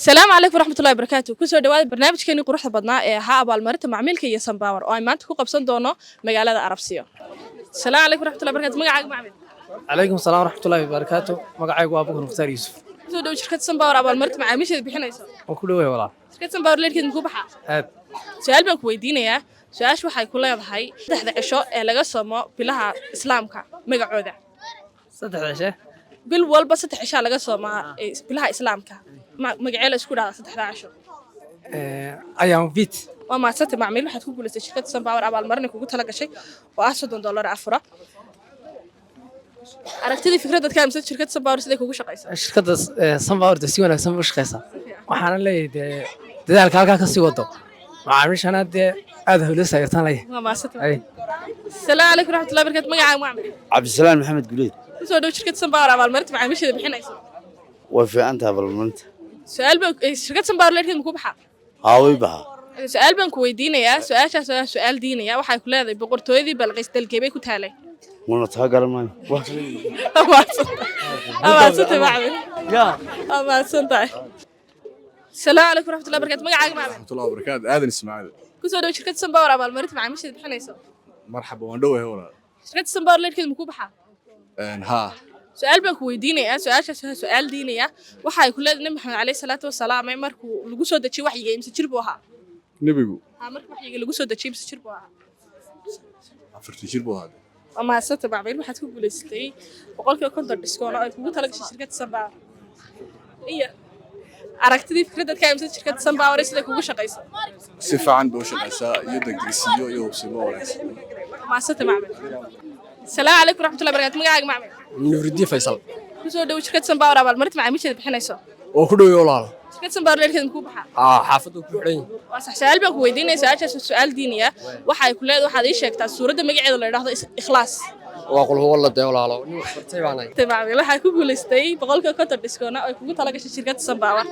Asalaamu calaykum waraxmatullahi wabarakaatu. Kusoo dhawaada barnaamijkeenii quruxda badnaa ee ahaa abaalmarinta macmiilka iyo Sunpower, oo ay maanta ku qabsan doono magaalada Arabsiyo. Asalaamu calaykum waraxmatullahi wabarakatu. Magacaaga, macmiil? Calaykum salaam waraxmatullaahi wabarakaatu. Magacaygu waa Abubakar Mukhtaar Yuusuf. Kusoo dhawo shirkadda Sunpower, abaalmarinta macaamiisheeda bixinayso. Waan ku dhoway, walaal. Shirkadda Sunpower leerkeed makuu baxaa? Aad. Su-aal baan ku weydiinayaa. Su-aasha waxay ku leedahay: saddexda cisho ee laga soomo bilaha Islaamka magacooda. Saddex cishe? Bil walba 3 cishaa laga soomaa ee bilaha Islaamka. Magacee la isku dhahdaa saddexdaa cisho? Ayaan bit. Waa mahadsantay, macmiil. Waxaad ku guulaystay shirkadda Sunpower abaalmarin ay kugu tala gashay oo ah $30 afura. Aragtidii, fikradad ka aaminsan shirkadda Sunpower, siday kugu shaqayso? Shirkadda Sunpower de si wanaagsan bay u shaqaysaa. Waxaana leeyahay, dee, dadaalka halkaa ka sii wado, macaamiishana dee aad hawlo saairtaan leeyahay. Waa mahadsantay. Ay. Asalaamu calaykum waraxmatullahi barakatu. Magacaaga, macmiil? Cabdisalaam Maxamed Guleed. Kusoo dhow shirkadda Sunpower, abaalmarinta macaamiisheeda bixinayso. Way fiican tahay abaalmarinta. Su-aal baan shirkadda Sunpower leerkeed makuu baxaa? Haa, way baxaa. Su-aal baan ku weydiinayaa. Su-aashaas waa su-aal diinaya. Waxay ku leedahay: boqortooyadii Balqiis dalkee bay ku taalay? Mana taa garan maayo wax. Waa mahadsantay, waa mahadsantay, macmiil. Waa mahadsantahay. Asalaamu calaykum waraxmatullahi barakatu. Magacaaga, macmiil? Raxmatullahi wabarakaatu. Aadan Ismaaciil. Kusoo dhow shirkadda Sunpower, abaalmarinta macaamiisheeda bixinayso. Marxaba, waan dhowahay, walaal. Shirkadda Sunpower leerkeed makuu baxaa? Haa. Su-aal baan ku weydiinayaa. Su-aashaas waa su-aal diinaya. Waxay ku leedahay: Nabi Maxamed caleyhi salaatu wasalaam markuu lagu soo dejiyey waxyiga, imse jir buu ahaa? Nebigu? Haa, markii waxyiga lagu soo dejiyey, imse jir buu ahaa? 40 jir buu ahaa. Waa mahadsanta, macmiil. Waxaad ku guulaysatay 50% discount oo ay kugu tala gashay shirkadda Sunpower. Iyo aragtidii, fikradad ka aaminsan shirkadda Sunpower, siday kugu shaqayso? Si fiican bay u shaqaysaa, iyo degdegsiiyo iyo hubsimo wanaagsan. Waa mahadsanta, macmiil. Asalaamu calaykum waraxmatullahi barakatu. Magacaaga, macmiil? Nuuridiin Faysal. Kusoo dhowo shirkadda Sunpower, abaalmarinta macaamiisheeda bixinayso. Oo ku dhowey, walaal. Shirkadda Sunpower leerkeeda makuu baxaa? Aa, xaafaddu ku xidhan yahay. Waa sax. Su-aal baan ku weydiinaya. Su-aashaas waa su-aal diiniya. Waxay ku leedahay: waxaad ii sheegtaa suuradda magaceeda la yidhaahdo Ikhlaas. Waa qul huwa la dee, walaalo, nin wax bartay baan ahay. Macmiil, waxaa ku guulaystay 50% discount oo ay kugu tala gashay shirkadda Sunpower.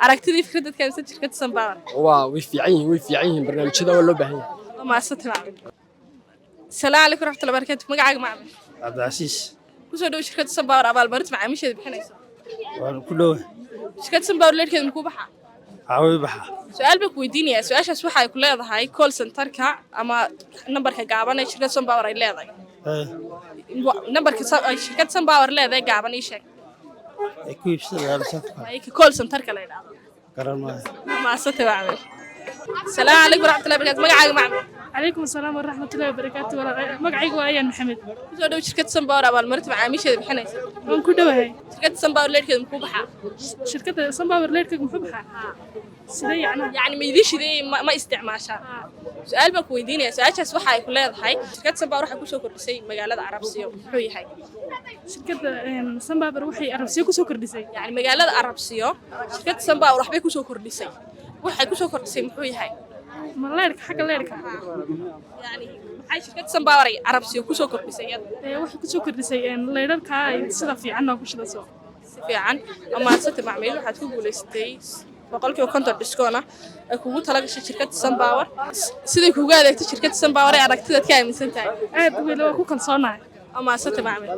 Aragtidii, fikradad ka aaminsan shirkadda Sunpower? Waa way fiican yihiin, way fiican yihiin. Barnaamijyada waa loo baahan yahay. Waa mahadsantay, macmiil. Asalaamu calaykum waraxmatullahi barakatu. Magacaaga, macmiil? Cabdicasiis. Kusoo dhowo shirkadda Sunpower, abaalmarinta macaamiisheeda bixinayso. Waan ku dhowa. Shirkadda Sunpower leerkeeda makuu baxaa? Haa, way baxaa. Su-aal baan ku weydiinayaa. Su-aashaas waxay ku leedahay: call centerka ama nambarka gaaban ee shirkadda Sunpower ay leedahay, nambarka ay shirkadda Sunpower leedahay gaaban ii sheeg. Ay ku iibsadaan safka? Ay ka call centerka la yidhaahdo. Garan maayo. Mahadsantay, macmiil. Asalaamu calaykum waraxmatullahi barakatu. Magacaaga, macmiil? Calaykum asalaam waraxmatullahi wabarakaatu. Magacaygu waa Ayaan Maxamed. Kusoo dhow shirkadda Sunpower, abaalmarinta macaamiisheeda bixinaysa. Waan ku dhowahay. Shirkadda Sunpower leerkeeda makuu baxaa? Shirkadda Sunpower leerkayga muxuu baxaa? Sidee yacnaa? Yacni ma idiin shideeyey, ma isticmaashaa? Su-aal baan ku weydiinaya. Su-aashaas waxa ay ku leedahay: shirkadda Sunpower waxay kusoo kordhisay magaalada Arabsiyo, muxuu yahay? Shirkadda Sunpower waxay Arabsiyo kusoo kordhisay? Yacni magaalada Arabsiyo shirkadda Sunpower waxbay kusoo kordhisay. Waxay kusoo kordhisay muxuu yahay? Ma leerka, xagga leerka? Yani maxay shirkadda Sunpower ay Arabsiyo kusoo kordhisay iyada? Waxay kusoo kordhisay leerarka ay sida fiican noogu shidaso. Si fiican. Waa mahadsantay, macmiil. Waxaad ku guulaysatay 50% discount ah ay kugu tala gashay shirkadda Sunpower. Siday kugu adeegto shirkadda Sunpower ee aragtidaad ka aaminsan tahay? Aad weli waa ku kalsoonahay. Waa mahadsantay, macmiil.